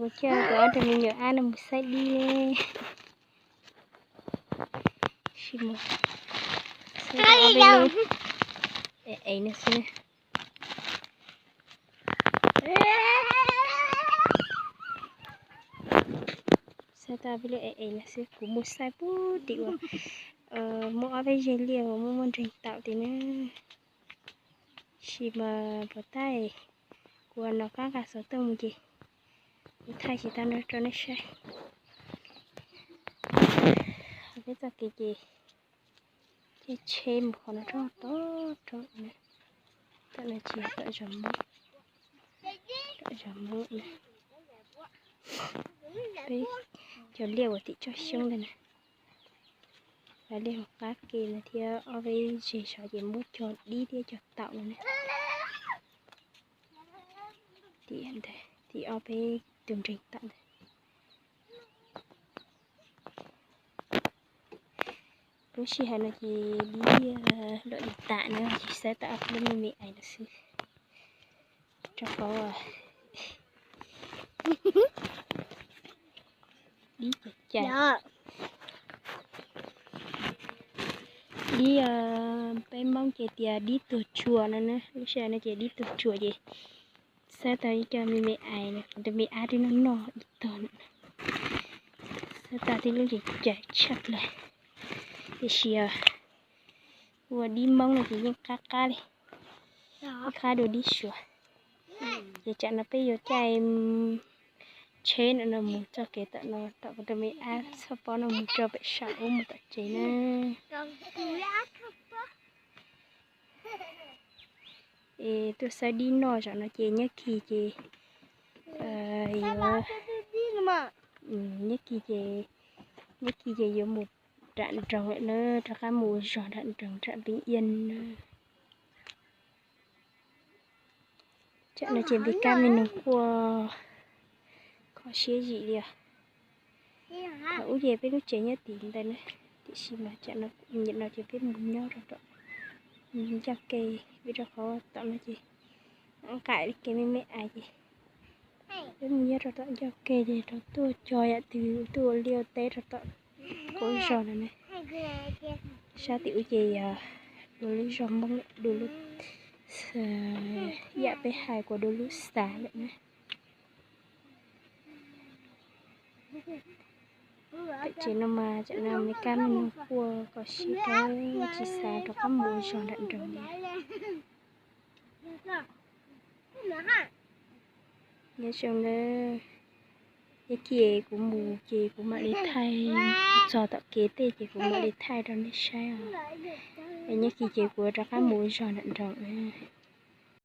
Coj kuv ob tug me nyuam ab no mus saib dib. Sim mus saib ob peb lub ev ev no xwb. Saib tau peb lub ev ev no xwb, kuv mus saib puag tim uas muaj ob peb zeg liaj uas muaj muaj nreeg taum tim na. Sim mas pom tab kuv ua no qab nqa xov tooj mus ces kuv thaij tsis tau no rau nej saib. Peb txoj kev ces caij tsheb mus qhov no rau tom rau, tom no tsis yog tom zos Hmoob, tom zos Hmoob na. Peb cov liaj uas tim tsob xyoob ntawd na, liaj hauv qab ke no thiab ob peb zeg saud ces muab cog dib thiab cog taum no na. Tim ntawd, tim ob peb tus nreeg taum ntawd. Lub sij hawm no ces dib luam li tam na, tsis xav tau ob peb lub me me ais no xwb. Rau qhov dib cais cais. Dib, peb Hmoob ces tias dib tuag tsuas no na, lub sij hawm no ces dib tuag tsuas ces xav tau ib co me me ais, kuv tus me ab twb noj noj ib tog, xav tau tib lub cais cais tshaj plaws. Tiam sis ua dib Hmoob no ces yeej qab qab li, ib qab dua dib Suav. Ces tsam no peb yuav caij tsheb no no mus txoj kev tom no tom kuv tus me ab txoj pob no mus rau pem saum ub mus tom tsev na. Es tuaj xawb dib noj zaum no ces nyob kis ces yuav, nyob kis ces, nyob kis ces yuav mus nram nroog lawm na, rov qab mus ua zog nram nroog nram Npeeb Iab na. Tsam no ces npis kab me noog quaj kho siab zim li os. Thaum ub ces peb lub tsev nyob tim ntawd na, tiam sis mas tsam no, nim no ces peb mus nyob rau tom ncauj ke, vim rau qhov tom no ces nqaim li kev me me ais ces peb mus nyob rau tom ncauj ke ces rau tuaj cog yam twg tuaj ua liaj ua teb rau tom qub zos no ne. Sab tim ub ces yog dua lub zos Hmoob, dua lub, yam peb hais kuas dua lub xav lawm na. Tom tsev no mas tsam no npis kab me noog quaj kho siab kawg, tsis xav rov qab mus ua zog nram nroog li. Nyob zoo na, nyob kis kuv mus ces kuv mam li thaij, txog tom kev tej ces kuv mam li thaij rau nej saib os. Es nyob kis ces kuv rov qab mus ua zog nram nroog na.